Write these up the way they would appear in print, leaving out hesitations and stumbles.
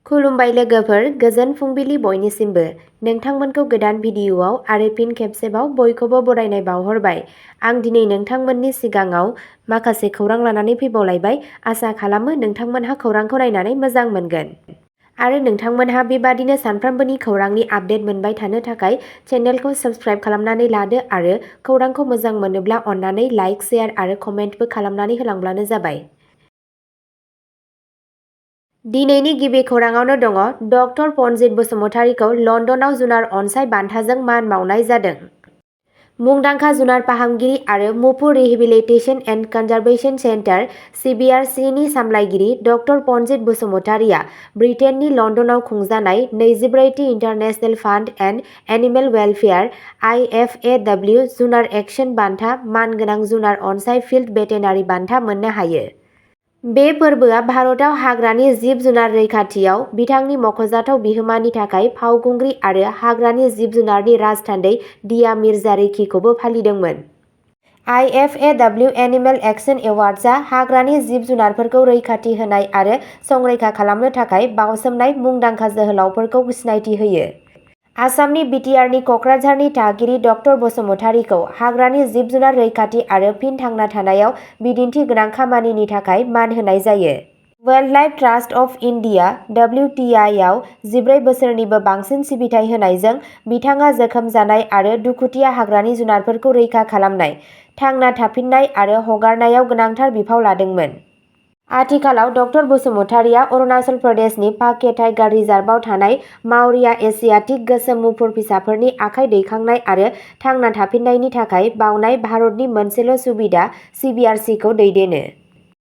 खुलुमबाय लोगोफोर, गोजोन फुंबिलि बयनिसिमबो। नोंथांमोनखौ गोदान भिडिअ'आव आरो फिन खेबसेबाव बयखौबो बरायनाय बावहरबाय। आं दिनै नोंथांमोननि सिगाङाव माखासे खौरां लानानै फैबावलायबाय। आसा खालामो नोंथांमोनहा खौरांखौ नायनानै मोजां मोनगोन। आरो नोंथांमोनहा बेबादिनो सानफ्रोमबोनि खौरांनि आपडेट मोनबाय थानो थाखाय चेनेलखौ साबस्क्राइब खालामनानै लादो आरो खौरांखौ मोजां मोनोब्ला अन्नानै लाइक, शेयार आरो कमेन्टबो खालामनानै होलांब्लानो जाबाय। दिनैनि गिबि खौराङावनो दङ डक्टर पनजित बसुमतारीखौ लन्दनाव जुनार अनसाइ बान्थाजों मान बावनाय जादों। मुंदांखा जुनार फाहामगिरि आरो मुफुर रिहेबिलिटेसन एन्ड कनजारभेशन सेन्टार (सिबिआरसि)नि सामलायगिरि डक्टर पनजित बसुमतारीया ब्रिटेननि लन्दनाव खुंजानाय 24थि international fund and animal welfare (IFAW) जुनार एक्शन बान्था मानगोनां जुनार अनसाइ फिल्ड भेटेनारि बान्था मोननो हायो। बे फोरबोआ भारतआव हाग्रानि जिब-जुनार रैखाथियाव बिथांनि मख'जाथाव बिहोमानि थाखाय फावखुंग्रि आरो हाग्रानि जिब-जुनारनि राजथान्दै दिया मिर्जा रेखीखौबो फालिदोंमोन। IFAW एनिमेल एक्शन एवार्ड्सआ हाग्रानि जिब-जुनारफोरखौ रैखाथि होनाय आरो संरैखा खालामनो थाखाय बावसोमनाय मुंदांखा जोहोलावफोरखौ सिनायथि होयो। आसामनि बिटिआरनि क'क्राझारनि थागिरि डक्टर बसुमतारीखौ हाग्रानि जिब-जुनार रैखाथि आरो फिन थांना थानायाव बिदिन्थि गोनां खामानिनि थाखाय मान होनाय जायो। Wildlife trust of India (WTI) आव 14 बोसोरनिबो बांसिन सिबिथाय होनायजों बिथाङा जोखोम जानाय आरो दुखुथिया हाग्रानि जुनारफोरखौ रैखा खालामनाय, थांना थाफिननाय आरो हगारनायाव गोनांथार बिफाव लादोंमोन। आथिखालाव डक्टर बसुमतारीया अरुणाचल प्रदेशनि पाके टाइगार रिजार्भआव थानाय मावरिया एसियाटिक गोसोम मुफुर फिसाफोरनि आखाइ दैखांनाय आरो थांना थाफिननायनि थाखाय बावनाय भारतनि मोनसेल' सुबिदा सिबिआरसिखौ दैदेनो।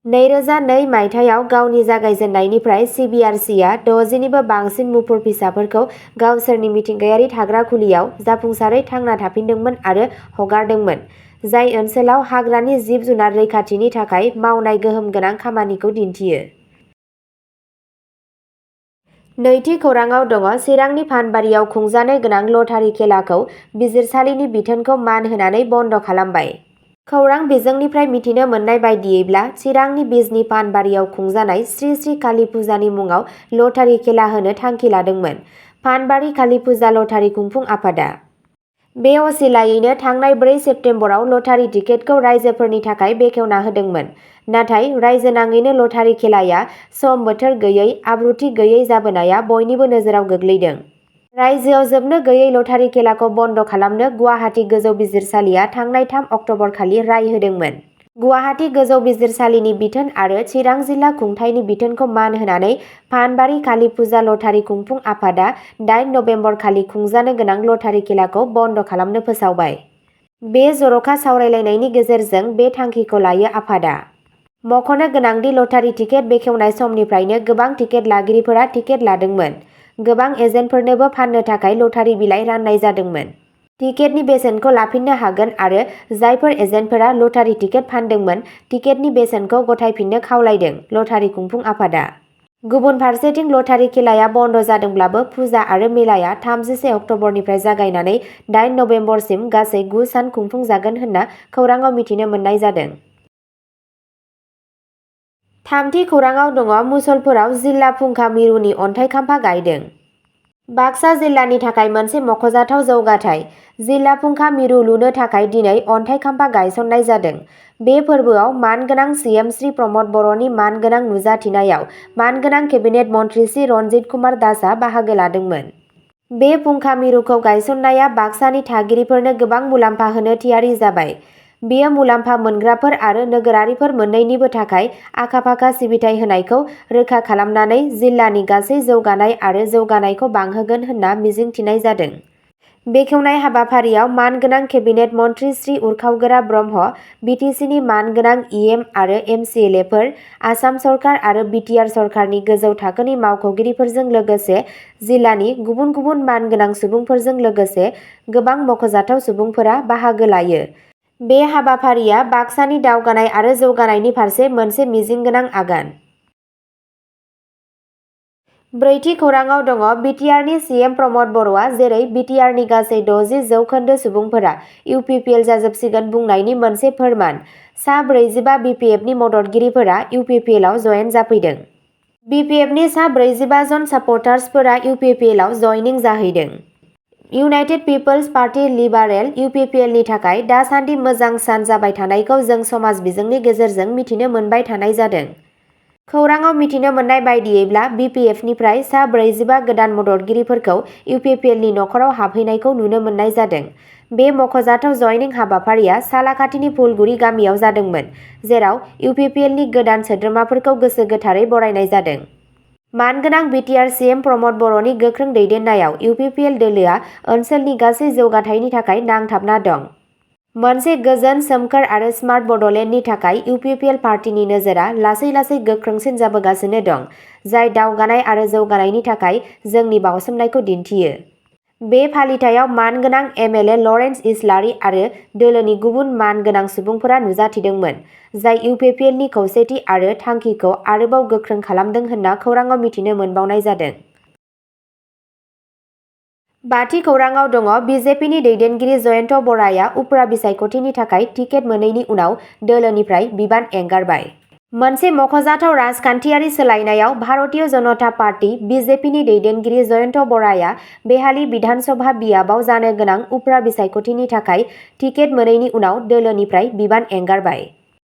2002 मायथाइयाव गावनि जागायजेन्नायनिफ्राय सिबिआरसिआ 60निबो बांसिन मुफुर फिसाफोरखौ गावसोरनि मिथिंगायारि थाग्रा खुलियाव जाफुंसारै थांना थाफिनदोंमोन आरो हगारदोंमोन, जाय ओनसोलाव हाग्रानि जिब-जुनार रैखाथिनि थाखाय मावनाय गोहोम गोनां खामानिखौ दिन्थियो। नैथि खौराङाव दङ चिरांनि फानबारियाव खुंजानो गोनां लटारि खेलाखौ बिजिरसालिनि बिथोनखौ मान होनानै बन्द' खालामबाय। खौरां बिजोंनिफ्राय मिथिनो मोननाय बायदियैब्ला चिरांनि बिजनी फानबारियाव खुंजानाय श्री श्री काली फुजानि मुङाव लटारि खेला होनो थांखि लादोंमोन फानबारि काली फुजा लटारि खुंफुं आफादा। बे असिलायैनो थांनाय 4 सेप्तेम्बराव लटारि टिकेटखौ राइजोफोरनि थाखाय बेखेवना होदोंमोन। नाथाय राइजो नाङैनो लटारि खेलाया सम बोथोर गैयै, आब्रुथि गैयै जाबोनाया बयनिबो नोजोराव गोग्लैदों। राइजोआव जोबनो गैयै लटारि खेलाखौ बन्द' खालामनो गुवाहाटी गोजौ बिजिरसालिया थांनाय 3 अक्ट'बरखालि राय होदोंमोन। गुवाहाटी गोजौ बिजिरसालिनि बिथोन आरो चिरां जिल्ला खुंथायनि बिथोनखौ मान होनानै फानबारि काली फुजा लटारि खुंफुं आफादा 8 नबेम्बरखालि खुंजानो गोनां लटारि खेलाखौ बन्द' खालामनो फोसावबाय। बे जर'खा सावरायलायनायनि गेजेरजों बे थांखिखौ लायो आफादा। मख'नो गोनांदि लटारि टिकेट बेखेवनाय समनिफ्रायनो गोबां टिकेट लागिरिफोरा टिकेट लादोंमोन। गोबां एजेन्टफोरनोबो फान्नो थाखाय लटारि बिलाइ राननाय जादोंमोन। टिकेटनि बेसेनखौ लाफिननो हागोन आरो जायफोर एजेन्टफोरा लटारि टिकेट फानदोंमोन, टिकेटनि बेसेनखौ गथायफिननो खावलायदों लटारि खुंफुं आफादा। गुबुन फारसेथिं लटारि खेलाया बन्द' जादोंब्लाबो फुजा आरो मेलाया 31 अक्ट'बरनिफ्राय जागायनानै 8 नबेम्बरसिम गासै 9 सान खुंफुंजागोन होनना खौराङाव मिथिनो मोननाय जादों। थामथि खौराङाव दङ मुसलपुराव जिल्ला फुंखा मिरुनि अन्थाइ खाम्फा गायदों। बाक्सा जिल्लानि थाखाय मोनसे मख'जाथाव जौगाथाय। जिल्ला फुंखा मिरु लुनो थाखाय दिनै अन्थाइ खाम्फा गायसननाय जादों। बे फोरबोआव मानगोनां सिएम श्री प्रमद बर'नि मानगोनां नुजाथिनायाव मानगोनां केबिनेट मन्थ्रि श्री रन्जित कुमार दासआ बाहागो लादोंमोन। बे फुंखा मिरुखौ गायसननाया बाक्सानि थागिरिफोरनो गोबां मुलाम्फा होनो थियारि जाबाय। बेयो मुलाम्फा मोनग्राफोर आरो नोगोरारिफोर मोन्नैनिबो थाखाय आखा-फाखा सिबिथाय होनायखौ रोखा खालामनानै जिल्लानि गासै जौगानाय आरो जौगानायखौ बांहोगोन होनना मिजिंथिनाय जादों। बेखेवनाय हाबाफारियाव मानगोनां केबिनेट मन्थ्रि श्री उरखावगोरा ब्रह्म, बिटिसिनि मानगोनां इएम आरो एमसिएलएफोर, आसाम सरकार आरो बिटिआर सरकारनि गोजौ थाखोनि मावख'गिरिफोरजों लोगोसे जिल्लानि गुबुन गुबुन मानगोनां सुबुंफोरजों लोगोसे गोबां मख'जाथाव सुबुंफोरा बाहागो लायो। बे हाबाफारिया बाक्सानि दावगानाय आरो जौगानायनि फारसे मोनसे मिजिंगोनां आगान। ब्रैथि खौराङाव दङ बिटिआरनि सिएम प्रमद बर'आ जेरै बिटिआरनि गासै 60% सुबुंफोरा UPPL जाजोबसिगोन बुंनायनि मोनसे फोरमान। सा 45 बिपिएफनि मददगिरिफोरा UPPLआव जयेन जाफैदों। BPFनि सा 45 जन सापर्टार्सफोरा UPPLआव जयनिं जाहैदों। इउनाइटेड पिपल्स पार्टी लिबारेल UPPLनि थाखाय दासान्दि मोजां सान जाबाय थानायखौ जों समाज बिजोंनि गेजेरजों मिथिनो मोनबाय थानाय जादों। खौराङाव मिथिनो मोननाय बायदियैब्ला BPFनिफ्राय सा 45 गोदान मददगिरिफोरखौ UPPLनि नखराव हाबहैनायखौ नुनो मोननाय जादों। बे मख'जाथाव जयनिं हाबाफारिया सालाकाथिनि फुलगुरि गामियाव जादोंमोन, जेराव UPPLनि गोदान सोद्रोमाफोरखौ गोसो गोथारै बरायनाय जादों। मानगोनां BTR CM प्रमद बर'नि गोख्रों दैदेननायाव UPPL दोलोआ ओनसोलनि गासै जौगाथायनि थाखाय नांथाबना दं। मोनसे गोजोन, सोमखोर आरो स्मार्ट बड'लेण्डनि थाखाय UPPL पार्टीनि नोजोरआ लासै-लासै गोख्रोंसिन जाबोगासिनो दं, जाय दावगानाय आरो जौगानायनि थाखाय जोंनि बाउसोमनायखौ दिन्थियो। बे फालिथायाव मानगोनां MLA लरेन्स इस्लारि आरो दोलोनि गुबुन मानगोनां सुबुंफोरा नुजाथिदोंमोन, जाय UPPLनि खौसेथि आरो थांखिखौ आरोबाव गोख्रों खालामदों होनना खौराङाव मिथिनो मोनबावनाय जादों। बाथि खौराङाव दङ BJPनि दैदेनगिरि जयन्त बराया उफ्रा बिसायख'थिनि थाखाय टिकेट मोनैनि उनाव दोलोनिफ्राय बिबान एंगारबाय। मोनसे मख'जाथाव राजखान्थियारि सोलायनायाव भारतीय जनता पार्टी BJPनि दैदेनगिरि जयन्त बराया बेहाली बिधान सभा बियाबाव जानो गोनां उफ्रा बिसायख'थिनि थाखाय टिकेट मोनैनि उनाव दोलोनिफ्राय बिबान एंगारबाय।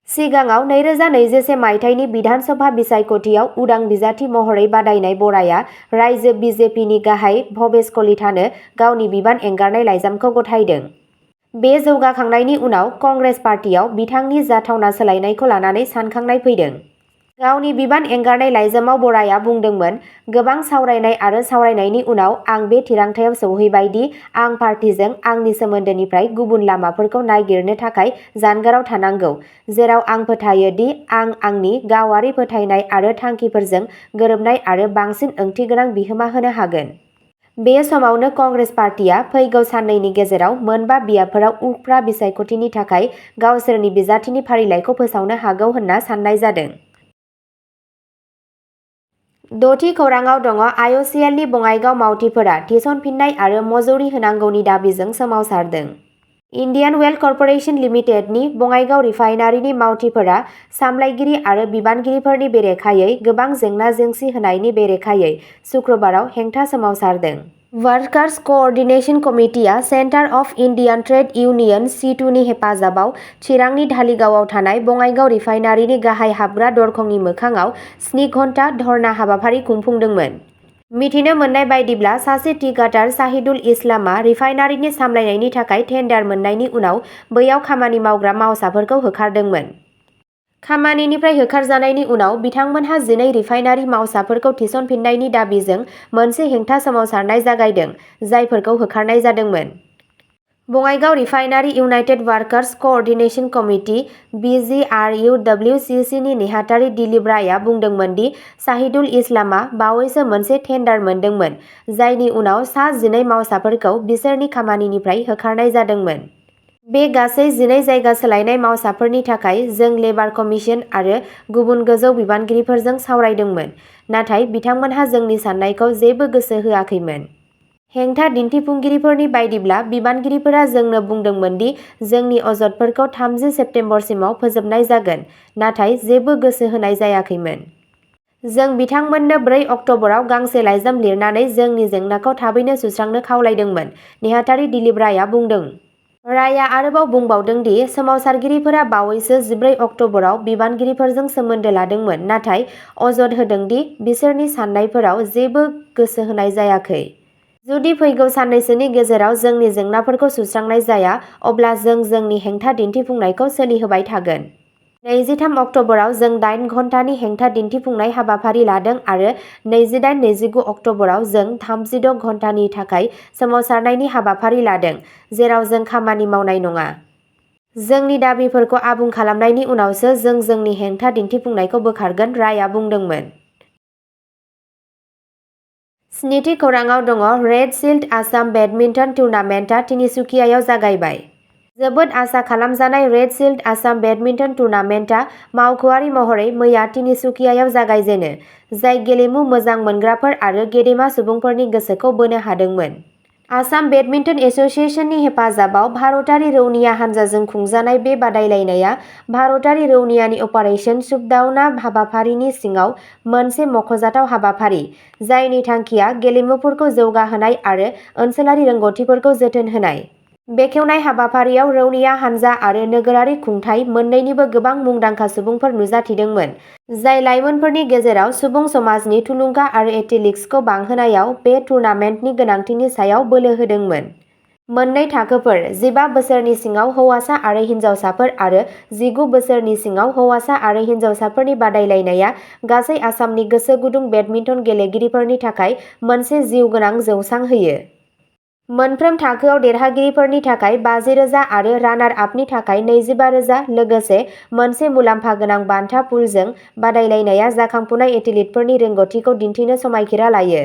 सिगाङाव 2021 मायथाइनि बिधान सभा बिसायख'थियाव उदां बिजाथि महरै बादायनाय बराया रायजो BJPनि गाहाय भबेश कलितानो गावनि बिबान एंगारनाय लाइजामखौ गथायदों। बे जौगाखांनायनि उनाव कंग्रेस पार्टीआव बिथांनि जाथावना सोलायनायखौ लानानै सानखांनाय फैदों। गावनि बिबान एंगारनाय लाइजामाव बराया बुंदोंमोन, गोबां सावरायनाय आरो सावरायनायनि उनाव आं बे थिरांथायाव सौहैबाय दि आं पार्टीजों आंनि सोमोन्दोनिफ्राय गुबुन लामाफोरखौ नागिरनो थाखाय जानगाराव थानांगौ, जेराव आं फोथायो दि आं आंनि गावारि फोथायनाय आरो थांखिफोरजों गोरोबनाय आरो बांसिन ओंथिगोनां बिहोमा होनो हागोन। बे समावनो कंग्रेस पार्टीआ फैगौ साननैनि गेजेराव मोनबा बियाबफोराव उफ्रा बिसायख'थिनि थाखाय गावसोरनि बिजाथिनि फारिलाइखौ फोसावनो हागौ होनना साननाय जादों। द'थि खौराङाव दङ IOCLनि बङाइगाव मावथिफोरा थिसनफिननाय आरो मजुरि होनांगौनि दाबिजों सोमावसारदों। इन्डियान वेल कर्परेसन लिमिटेडनि बङाइगाव रिफाइनारिनि मावथिफोरा सामलायगिरि आरो बिबानगिरिफोरनि बेरेखायै गोबां जेंना-जेंसि होनायनि बेरेखायै सुक्रुबाराव हेंथा सोमावसारदों। वार्कार्स क'अर्डिनेशन कमिटिआ centre of Indian trade union (C2) नि हेफाजाबाव चिरांनि धालिगावआव थानाय बङाइगाव रिफाइनारिनि गाहाय हाबग्रा दरखंनि मोखाङाव 7 घन्टा धर्ना हाबाफारि खुंफुंदोंमोन। मिथिनो मोननाय बायदिब्ला सासे थिकादार शाहिदुल इस्लामआ रिफाइनारिनि सामलायनायनि थाखाय टेन्डार मोननायनि उनाव बैयाव खामानि मावग्रा मावसाफोरखौ होखारदोंमोन। खामानिनिफ्राय होखारजानायनि उनाव बिथांमोनहा 12 रिफाइनारि मावसाफोरखौ थिसनफिननायनि दाबिजों मोनसे हेंथा सोमावसारनाय जागायदों, जायफोरखौ होखारनाय जादोंमोन। Bongaigaon refinery united workers coordination committee (BGRUWCC) नि नेहाथारि दिलीप रायआ बुंदोंमोन दि शाहिदुल इस्लामआ बावैसो मोनसे टेन्डार मोनदोंमोन, जायनि उनाव सा 12 मावसाफोरखौ बिसोरनि खामानिनिफ्राय होखारनाय जादोंमोन। बे गासै 12 जायगा सोलायनाय मावसाफोरनि थाखाय जों लेबार कमिसन आरो गुबुन गोजौ बिबानगिरिफोरजों सावरायदोंमोन, नाथाय बिथांमोनहा जोंनि साननायखौ जेबो गोसो होआखैमोन। हेंथा दिन्थिफुंगिरिफोरनि बायदिब्ला बिबानगिरिफोरा जोंनो बुंदोंमोन दि जोंनि अजदफोरखौ 30 सेप्तेम्बरसिमाव फोजोबनाय जागोन, नाथाय जेबो गोसो होनाय जायाखैमोन। जों बिथांमोननो 4 अक्ट'बराव गांसे लाइजाम लिरनानै जोंनि जेंनाखौ थाबैनो सुस्रांनो खावलायदोंमोन, नेहाथारि दिलीप रायआ बुंदों। रायआ आरोबाव बुंबावदों दि सोमावसारगिरिफोरा बावैसो 14 अक्ट'बराव बिबानगिरिफोरजों सोमोन्दो लादोंमोन नाथाय अजद होदों दि बिसोरनि साननायफोराव जेबो गोसो होनाय जायाखै। जुदि फैगौ साननैसोनि गेजेराव जोंनि जेंनाफोरखौ सुस्रांनाय जाया, अब्ला जों जोंनि हेंथा दिन्थिफुंनायखौ सोलिहोबाय थागोन। 23 अक्ट'बराव जों 8 घन्टानि हेंथा दिन्थिफुंनाय हाबाफारि लादों आरो 28-29 अक्ट'बराव जों 36 घन्टानि थाखाय सोमावसारनायनि हाबाफारि लादों, जेराव जों खामानि मावनाय नङा। जोंनि दाबिफोरखौ आबुं खालामनायनि उनावसो जों जोंनि हेंथा दिन्थिफुंनायखौ बोखारगोन, रायआ बुंदोंमोन। 7थि खौराङाव दङ रेड शील्ड आसाम बेडमिन्टन टुर्नामेन्टआ तिनिसुकियायाव जागायबाय। जोबोद आसा खालामजानाय रेड शील्ड आसाम बेडमिन्टन टुर्नामेन्टआ मावख'आरि महरै मैया तिनिसुकियायाव जागायजेनो, जाय गेलेमु मोजां मोनग्राफोर आरो गेदेमा सुबुंफोरनि गोसोखौ बोनो हादोंमोन। आसाम बेडमिन्टन एसोसिएशननि हेफाजाबाव भारतारि रौनिया हानजाजों खुंजानाय बे बादायलायनाया भारतारि रौनियानि अपारेशन शुटडाउन हाबाफारिनि सिङाव मोनसे मख'जाथाव हाबाफारि, जायनि थांखिया गेलेमुफोरखौ जौगाहोनाय आरो ओनसोलारि रोंग'थिफोरखौ जोथोन होनाय। बेखेवनाय हाबाफारियाव रौनिया हानजा आरो नोगोरारि खुंथाय मोन्नैनिबो गोबां मुंदांखा सुबुंफोर नुजाथिदोंमोन, जाय लाइमोनफोरनि गेजेराव सुबुं समाजनि थुलुंगा आरो एथलेटिक्सखौ बांहोनायाव बे टुर्नामेन्टनि गोनांथिनि सायाव बोलो होदोंमोन। मोननै थाखोफोर, 15 बोसोरनि सिङाव हौवासा आरो हिनजावसाफोर आरो 19 बोसोरनि सिङाव हौवासा आरो हिनजावसाफोरनि बादायलायनाया गासै आसामनि गोसो गुदुं बेडमिन्टन गेलेगिरिफोरनि थाखाय मोनसे जिउगोनां जौसां होयो। मोनफ्रोम थाखोआव देरहागिरिफोरनि थाखाय 50,000 आरो रानार-आपनि थाखाय 25,000, लोगोसे मोनसे मुलाम्फा गोनां बान्था पुलजों बादायलायनाया जाखांफुनाय एथलीटफोरनि रोंग'थिखौ दिन्थिनो समायखिरा लायो।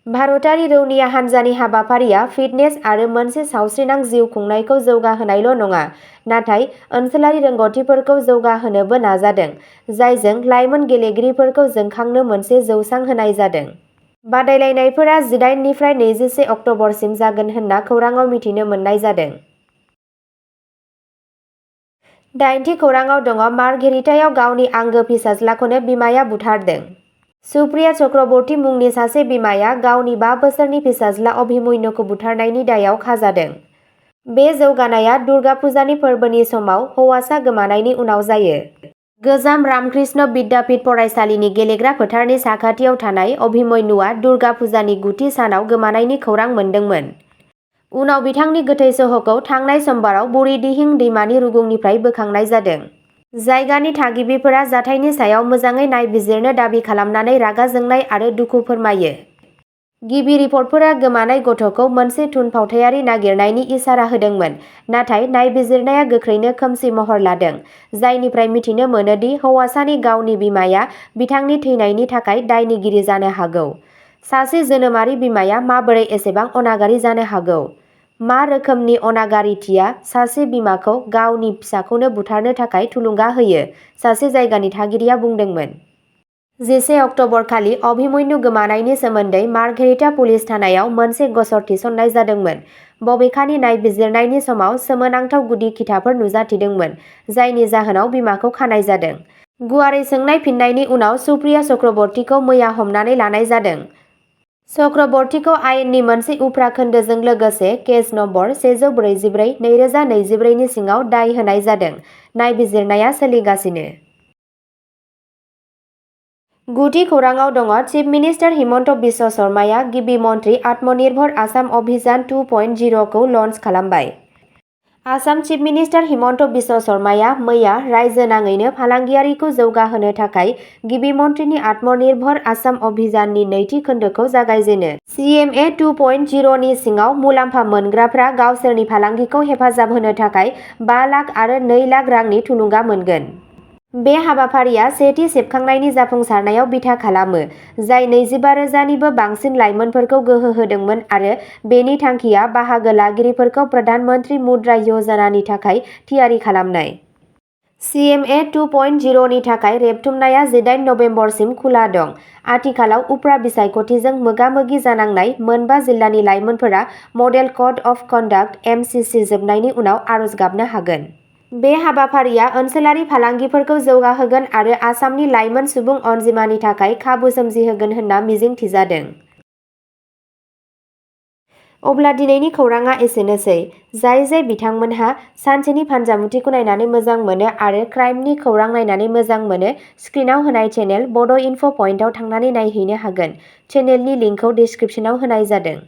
भारतारि रौनिया हानजानि हाबाफारिया फिटनेस आरो मोनसे सावस्रिनां जिउ खुंनायखौ जौगाहोनायल' नङा, नाथाय ओनसोलारि रोंग'थिफोरखौ जौगाहोनोबो नाजादों, जायजों लाइमोन गेलेगिरिफोरखौ जोंखांनो मोनसे जौसां होनाय जादों। बादायलायनायफोरा 18 निफ्राय 21 अक्ट'बरसिम जागोन होनना खौरांआव मिथिनो मोननाय जादों। 8थि खौरांआव दङ मार्घेरिटायाव गावनि आंगो फिसाज्लाखौनो बिमाया बुथारदों। सुप्रिया चक्रबर्ती मुंनि सासे बिमाया गावनि 5 बोसोरनि फिसाज्ला अभिमन्युखौ बुथारनायनि दायआव खाजादों। बे जौगानाया दुर्गा फुजानि फोरबोनि समाव हौवासा गोमानायनि उनाव जायो। गोजाम रामकृष्ण विद्यापीठ फरायसालिनि गेलेग्रा फोथारनि साखाथियाव थानाय अभिमन्युआ दुर्गा फुजानि 9थि सानाव गोमानायनि खौरां मोन्दोंमोन। उनाव बिथांनि गोथै सह'खौ थांनाय समबाराव बुरिदिहिं दैमानि रुगुंनिफ्राय बोखांनाय जादों। जायगानि थागिबिफोरा जाथायनि सायाव मोजाङै नायबिजिरनो दाबि खालामनानै रागा जोंनाय आरो दुखु फोरमायो। गिबि रिपर्टफोरा गोमानाय गथ'खौ मोनसे थुनफावथायारि नागिरनायनि इसारा होदोंमोन, नाथाय नायबिजिरनाया गोख्रैनो खोमसि महर लादों, जायनिफ्राय मिथिनो मोनो दि हौवासानि गावनि बिमाया बिथांनि थैनायनि थाखाय दायनिगिरि जानो हागौ। सासे जोनोमारि बिमाया माबोरै एसेबां अनागारि जानो हागौ? मा रोखोमनि अनागारिथिया सासे बिमाखौ गावनि फिसाखौनो बुथारनो थाखाय थुलुंगा होयो, सासे जायगानि थागिरिया बुंदोंमोन। 10 अक्ट'बर खालि अभिमन्यु गोमानायनि सोमोन्दै मार्घेरिटा पुलिस थानायाव मोनसे गसर थिसननाय जादोंमोन। बबेखानि नायबिजिरनायनि समाव सोमोनांथाव गुदि खिथाफोर नुजाथिदोंमोन, जायनि जाहोनाव बिमाखौ खानाय जादों। गुवारै सोंनाय फिननायनि उनाव सुप्रिया चक्रबर्तीखौ मैया हमनानै लानाय जादों। चक्रबर्तीखौ आयेननि मोनसे उफ्रा खोन्दोजों लोगोसे केस नम्बर 144/2024 नि सिङाव दाय होनाय जादों। नायबिजिरनाया सोलिगासिनो। 9थि खौरांआव दङ चिफ मिनिस्टार हिमन्त बिश्व शर्माया गिबि मन्त्रि आत्मनिर्भर आसाम अभियान 2.0 खौ लन्च खालामबाय। आसाम चिफ मिनिस्टार हिमन्त बिश्व शर्माया मैया रायजो नाङैनो फालांगियारिखौ जौगाहोनो थाखाय गिबि मन्थ्रिनि आत्मनिर्भर आसाम अभियाननि नैथि खोन्दोखौ जागायजेनो। CMA 2.0 नि सिङाव मुलाम्फा मोनग्राफ्रा गावसोरनि फालांगिखौ हेफाजाब होनो थाखाय 5 लाख आरो 2 लाख रांनि थुलुंगा मोनगोन। बे हाबाफारिया सेथि सेबखांनायनि जाफुंसारनायाव बिथा खालामो, जाय 25,000 निबो बांसिन लाइमोनफोरखौ गोहो होदोंमोन आरो बेनि थांखिया बाहागो लागिरिफोरखौ प्रधान मन्त्रि मुद्रा योजनानि थाखाय थियारि खालामनाय। CMA 2.0 नि थाखाय रेबथुमनाया 18 नबेम्बरसिम खुला दं। आथिखालाव उफ्रा बिसायख'थिजों मोगा-मोगि जानांनाय मोनबा जिल्लानि लाइमोनफोरा model code of conduct (MCC) जोबनायनि उनाव आर'ज गाबनो हागोन। बे हाबाफारिया ओनसोलारि फालांगिफोरखौ जौगाहोगोन आरो आसामनि लाइमोन सुबुं अनजिमानि थाखाय खाबु सोमजिहोगोन होनना मिजिं थिजादों। अब्ला दिनैनि खौरांआ एसेनोसै। जाय बिथांमोनहा सानसेनि फानजामुथिखौ नायनानै मोजां मोनो आरो क्राइमनि खौरां नायनानै मोजां मोनो, स्क्रिनआव होनाय चेनेल बड' इनफ' पइन्टआव थांनानै नायहैनो हागोन। चेनेलनि लिंकखौ डिस्क्रिप्शनाव होनाय जादों।